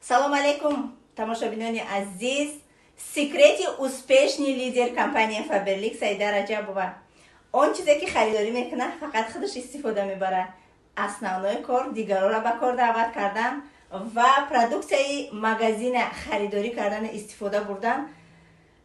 Салом алейкум, тамошобинони азиз. Секрети успешный лидер компания Фаберлик Саида Раҷабова. Он чизе, ки харидорӣ мекунад, фақат худаш истифода мебарад. Основной кор дигарора ба кор даъват кардан ва продуксияи магазина харидорӣ кардану истифода бурдан,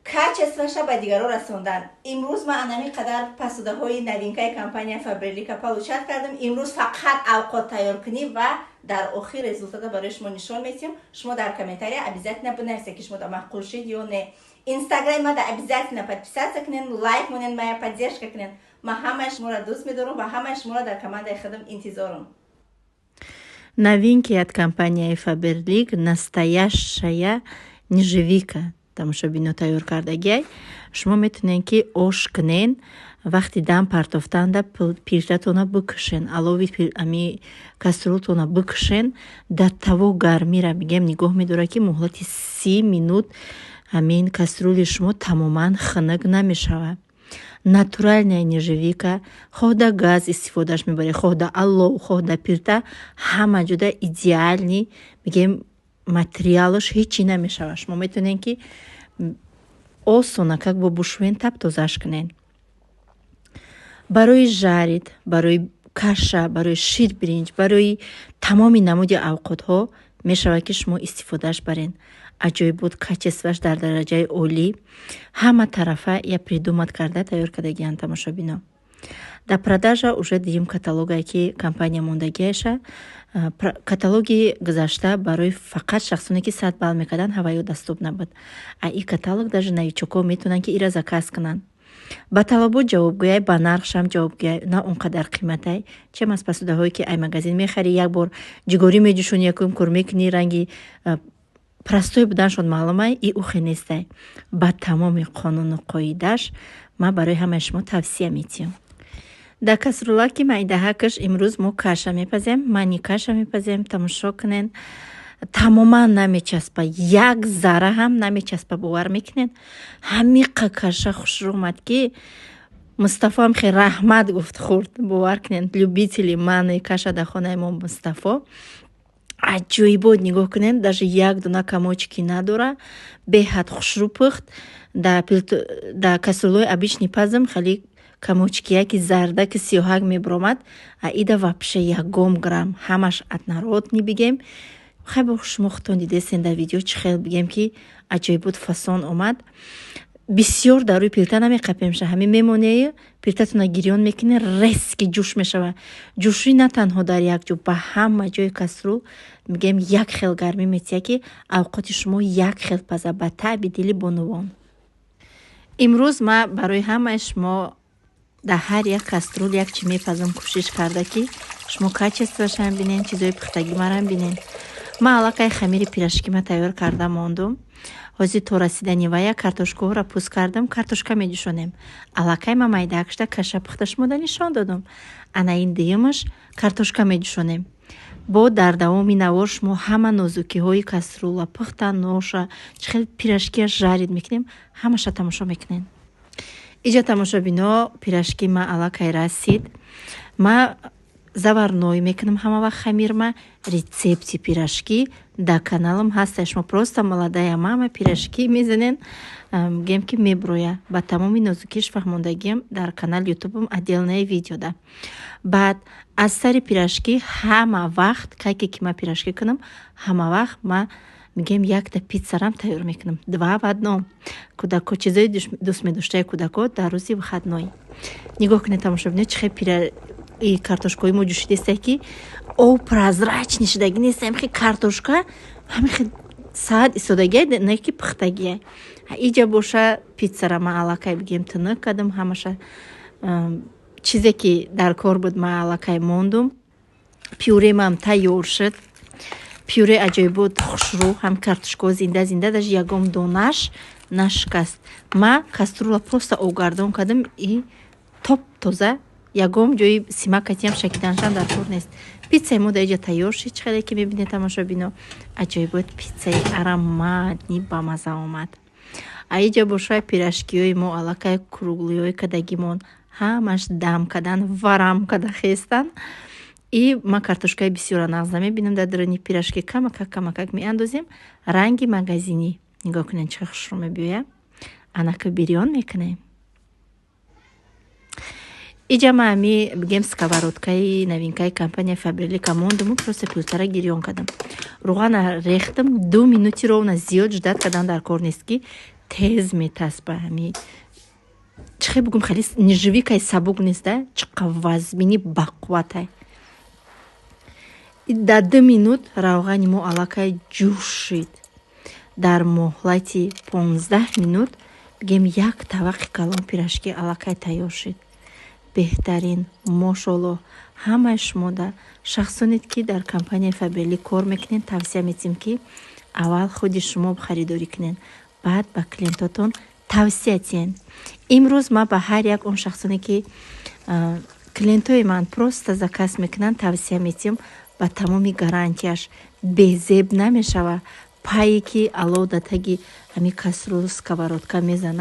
качествоша ба дигарон расондан. Имрӯз ман анами қадар посудаҳои новинкаи компания Фаберлика получать кардам. Имрӯз фақат авқот тайёркунӣ ва дар охир результата барои шумо нишон метиҳам. Шумо дар комментария обязательно бинависед, ки шумо да маъқул шид ё не. Инстаграми мада обязательно подписаться кунед, лайк монед, мая поддержка кунед. Ман ҳамаи шуморо дӯст медорам ва ҳамаи шуморо дар командаи худам интизорам. Новинки от компании Фаберлик, настоящая нержавейка, тамошобино, тайёр кардагиай. Шумо метавонед, ки ош кунен, вақти дам партофтанда плитатона бикушен, алови ами кастрюлтона бикушен, дар таво гармира бигем нигоҳ медорад, ки муҳлати 30 минут ҳамин кастрюли шумо тамоман хунук намешавад. Натуральная нержавейка, хоҳ да газ истифодааш мебаред, хоҳ да алов, хоҳ да плита, ҳама ҷода идеальный, бигем, материалаш ҳечи намешавад. Шумо метавонед, ки осона как бо бушвен тап тозааш кунед. Барои жарить, барои каша, барои ширбиринҷ, барои тамоми намуди авқотҳо мешавад, ки шумо истифодааш барен. Аҷоибот, качествоаш дар дараҷаи олӣ, ҳама тарафа я придумать карда тайёр кардагианд. Тамошобино, дар продажа уже дуюм каталогае, ки компания мондагиаша. Каталоги гузашта барои фақат шахсоне, ки 100 балл мекарданд, ҳаваё доступ набуд, а и каталог даже новичокҳо метавонанд, ки ира заказ кунанд. Ба талабот ҷавобгӯяй, ба нархшам ҷавобгӯяй, на он қадар қиматай, чем аз посудаҳое, ки ай магазин мехарӣ, як бор ҷигорӣ меҷӯшонӣ, якум кор мекунӣ, ранги простой буданшон маълумай, и ухе нестай. Ба тамоми қонуну қоидааш ман барои ҳамаи шумо тавсия метиҳам. Дар кастрюлаки майдаҳакаш имрӯз мо каша мепазем, мани каша мепазем. Тамошо кунен, тамоман намечаспа, як зарра ҳам намечаспа, бовар мекунед? Ҳамиқа каша хушрӯ омад, ки Мустафоам хе раҳмат гуфт, хӯрд. Бовар кунед, любители мани каша дар хонаи мо Мустафо. Аҷоибот, нигоҳ кунед, даже як дона комочки надора, беҳад хушрӯ пухт. Да кастрюлҳои обычный пазм хеле комочкияки зардаки сиёҳак мебиромад, а ида вообще ягом грамм, ҳамаш однородный, бигем. Хай, бо шумо худтон дидесен дар видео, чӣ хел, бигем, ки аҷоибот фасон омад. Бисёр дар рӯи плита намеқапемша, ҳамин мемонею плитатона гирён мекунӣ, резко ҷӯш мешава. Ҷӯшӣ на танҳо дар як ҷо, ба ҳама ҷои кастрюл, мегӯем, як хел гармӣ метиҳад, ки авқоти шумо як хел паза, ба таъби дили бонувон. Имрӯз ман барои ҳамаи шумо дар ҳар як кастрюл як чӣ мепазам, кӯшиш карда, ки шумо качествоашам бинен, чизои пухтагӣ марам бинен. Ман аллакай хамири пирожкима тайёр карда мондум. Ҳозир то расидани вая картошкаҳоро пӯст кардам, картошка меҷӯшонем. Аллакай ман майдаакшда каша пухта шумода нишон додум. Ана ин дуюмаш картошка меҷӯшонем. Бо дар давоми навор шумо ҳама нозукиҳои кастрюла пухтан, ноша, чӣ хел пирожкия жарить мекунем, ҳамаша тамошо мекунем. Иҷа, тамошобино, пирожки ма аллакай расид. Ма заварной мекунам ҳама вақт хамирма. Рецепти пирожки дар каналам ҳаста. Шумо просто «молодая мама пирожки» мезанен, гем, ки меброя. Ба тамоми нозукиш фаҳмондагиам дар канал ютубам отдельное видеода. Баъд аз сари пирожки ҳама вақт, кайке ки ман пирожки кунам, ҳама вақт ма, мегӯем, якта питсарам тайёр мекунам, два в одном. Кӯдако чизои дӯст медоштаи кӯдако дар рӯзи выходной. Нигоҳ кунед, тамошобино, чӣ хел и картошкаҳои мо ҷӯшидестай, ки об прозрачный шудагӣ нест. Ҳамихе картошка ҳамихе саат истодагиай, не ки пухтагиай. Иҷа боша питсара ман аллакай, бигем, тунук кардам. Ҳамаша чизе, ки дар кор буд, ман аллакай мондум. Пюремам тайёр шуд, пюре аҷоибот, хушрӯ, ҳам картошкаҳо зинда зинда, даже ягон донаш нашикаст. Ма кастрюла просто обгардон кардам и топ тоза, ягон ҷои симакатиам шакиданашам дар кор нест. Питсаи мо дар иҷа тайёр шуд, чӣ хеле ки мебинед, тамошобино, аҷоибот, питсаи ароматный, бамаза омад. А иҷа боша пирожкиҳои мо аллакай круглыҳои кадагимон ҳамаш дам кадан, варам када хестан. И ман картошкаи бисёра нағз намебинам дар даруни пирожки, камакак, камакак меандозем. Ранги магазинӣ, нигоҳ кунед, чӣ хушрӯ мебиёяд. Анака бирён мекунем. Иҷа ма ами, бигем, сковородкаи новинкаи компания Фаберлика мондуму, просто плитара гирён кардам, руғана рехтам, 2 минути ровно. Зиёд ждать кардан дар кор нест, ки тез метаспа. Ами чӣ хел бугум, хеле нержавейкаи сабук нест да, чӣ вазмини бақувватай. Дар 2 минут равғани мо аллакай ҷӯшид. Дар муҳлати 15 минут, бигем, як табақи калон пирожки аллакай тайёр шуд. Беҳтарин, мошолло. Ҳамаи шумода, шахсоне ки дар компанияи Фаберлик кор мекунед, тавсия метиҳем, ки аввал худи шумо харидорӣ кунед, баъд ба клиентотон тавсия тиҳед. Имрӯз ман ба ҳар як он шахсоне ки клиентҳои ман просто заказ мекунанд, тавсия метиҳам ба тамоми гарантияш. Безеб намешава. Пайе ки ало да таги ҳами кастрюлю, сковородка мезанад.